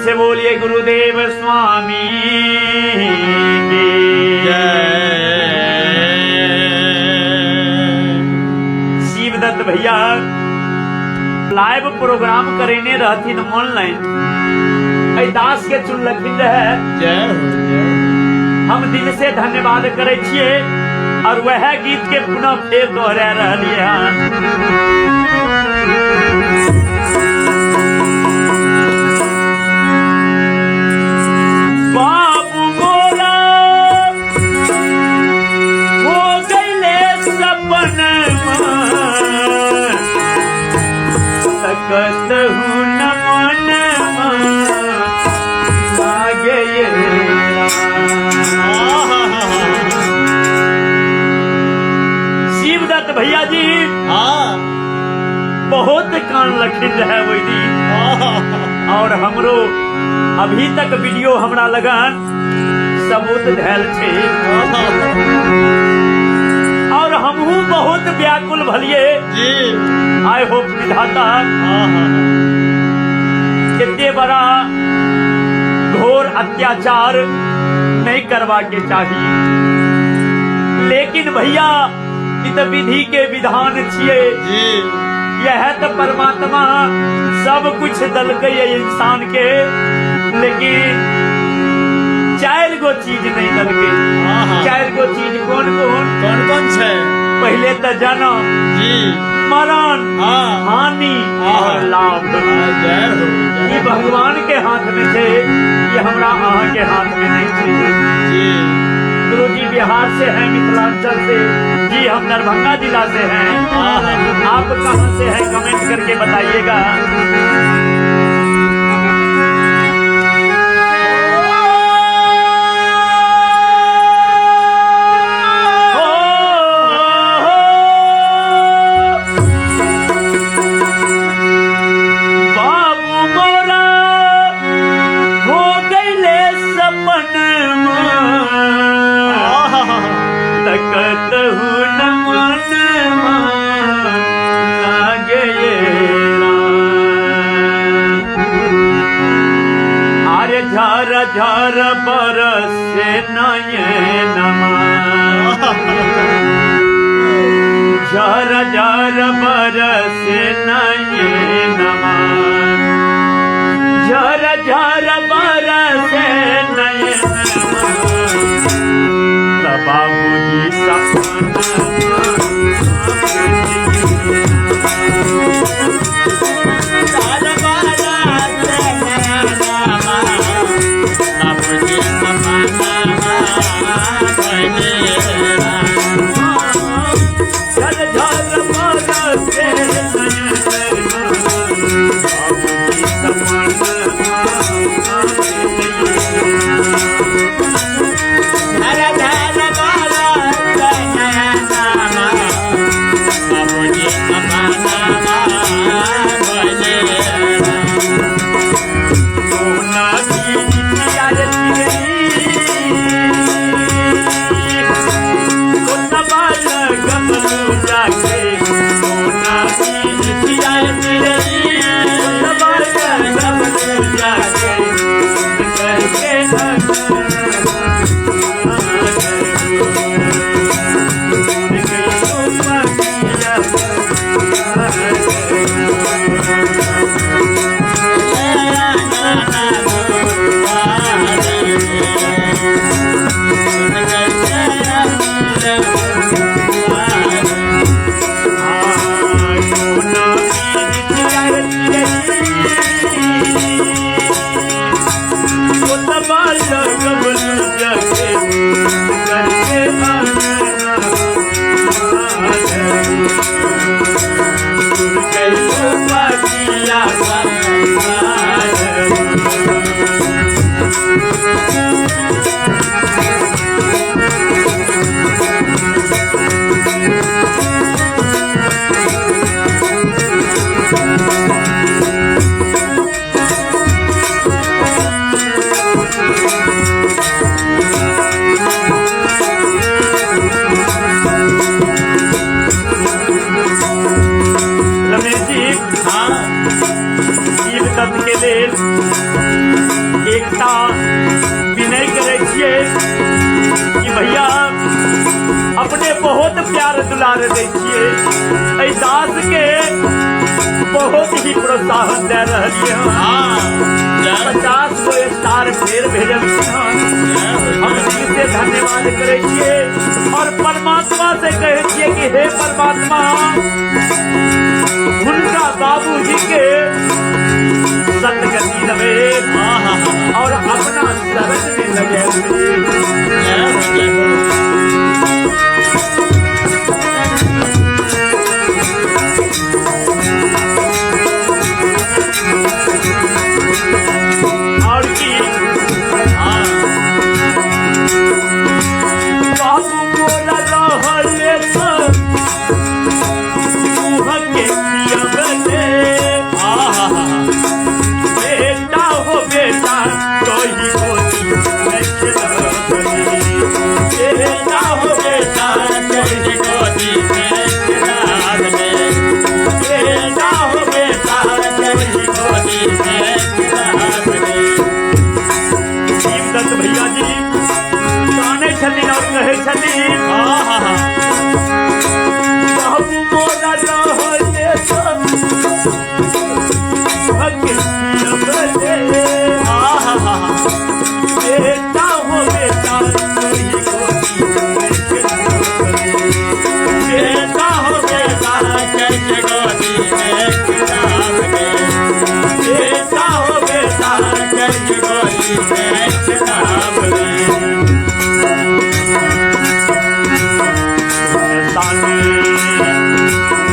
से बोलिए गुरुदेव स्वामी की शिवदत्त भैया live programme करेने रहथिन ऑनलाइन, एहि दास के चुनलखिन रहे। जय हो, जय। हम दिल से धन्यवाद करै छियै और वह गीत के पुनः फेर दोहरा रहलियै हन। बाबू मोरा हो गईले सपनमा, सकत हूँ न मनमा लागे ये शिवदत्त भैया जी बहुत कान लखिन रहे ओहि दिन, और हमरो अभी तक वीडियो हमरा लगन सबूत धैल छै, और हमहू बहुत व्याकुल भलिए जी। I hope विधाता एते बड़ा घोर अत्याचार नहीं करवा के चाहिए, लेकिन भैया ई त विधि के विधान छिए जी। यह तो परमात्मा सब कुछ दलकै इंसान के, लेकिन चार गो चीज नहीं दलकै। चार गो चीज कौन कौन? कौन कौन छै? पहले तो जन्म जी, मरण, हानि और लाभ। जय हो। ये भगवान के हाथ में छे, ये हमरा अहाँ के हाथ में नहीं छे जी। गुरु जी बिहार से हैं, मिथिलांचल से जी, हम दरभंगा जिला से हैं। आप कहाँ से हैं कमेंट करके बताइएगा। बाबू मोरा हो गईले सपनमा, तकत हूँ न मनमा लागे ये राम। आरे झर झर बरसे नयनमा, झर झर बरसे नयनमा, झर झर बरसे नयनमा, बाबूजी सपना। झर झर बरसे नयनमा, बाबूजी सपना। सोना की यार गमलू जाके, सोना की यार गमलू जाके, करके सोना की यार एकटा विनय करै छियै कि भैया अपने बहुत प्यार दुलार दै छियै, एहि दास के बहुत ही प्रोत्साहन दे रहलियै हन। 50 गो स्टार फेर भेजलखिन हन। हम दिल से धन्यवाद करै छियै और परमात्मा से कहै छियै कि हे परमात्मा, हुनका बाबूजी के सतगति देवे और अपना शरण में लगे। और की बाबू मोरा रहले त मुँह के पियबले, बेटा हो बेटा कही गोदी में खेलबले, बेटा हो बेटा कही गोदी में खेलबले, बेटा हो बेटा कही गोदी में खेलबले। शिवदत्त भैया जी कानै छथिन और कहै छथिन, बाबू मोरा रहले त बेटा हो बेटा कही गोदी में खेलबले, बेटा हो बेटा कही गोदी में खेलबले, बेटा हो बेटा कही गोदी में खेलबले।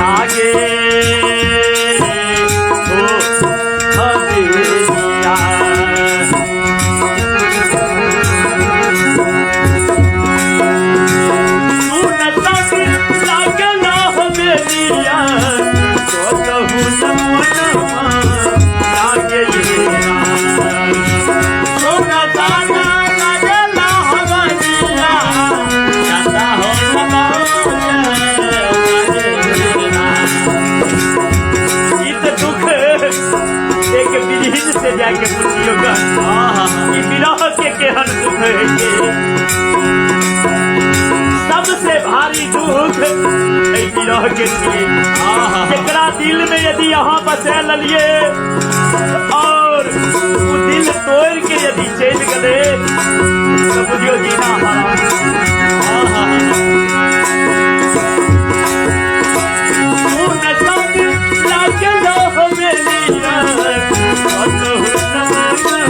लागे हो हवेलिया, सुनसान लागल हवेलिया, कतहु न मनवा लागे। सुनसान लागल हवेलिया, ई तऽ दुख एक विरहीन से जाके पूछियो कि विरह के केहन दुख है छै। सबसे भारी दुख एहि विरह के छियै, जेकरा दिल में यदि अहाँ बसा ललिए और ओ दिल तोड़ के यदि चलि गेलै तऽ बुझियौ जीना हराम। सुनसान लागल हवेलिया, कतहु न मनवा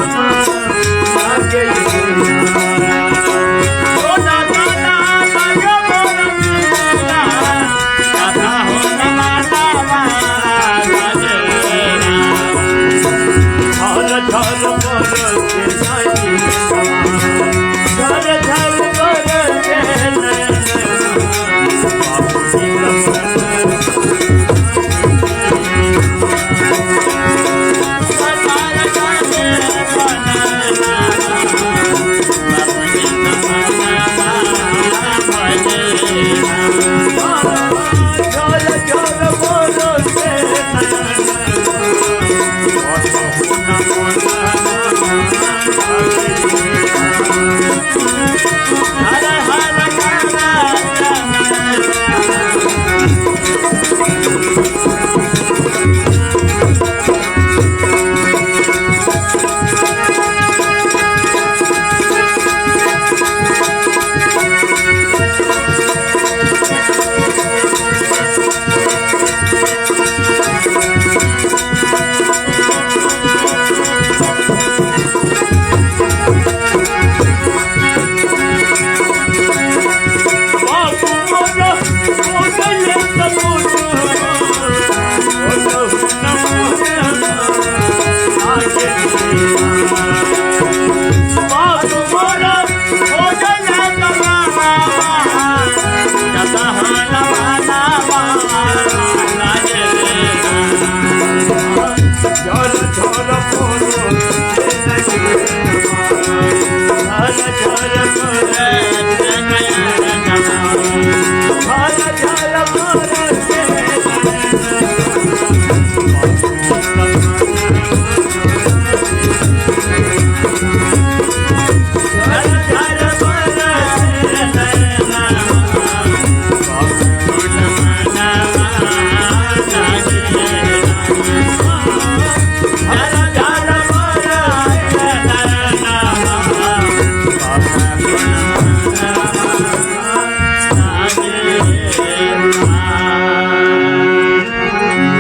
लागे। झर झर बरसे नैनवा, झर झर हो।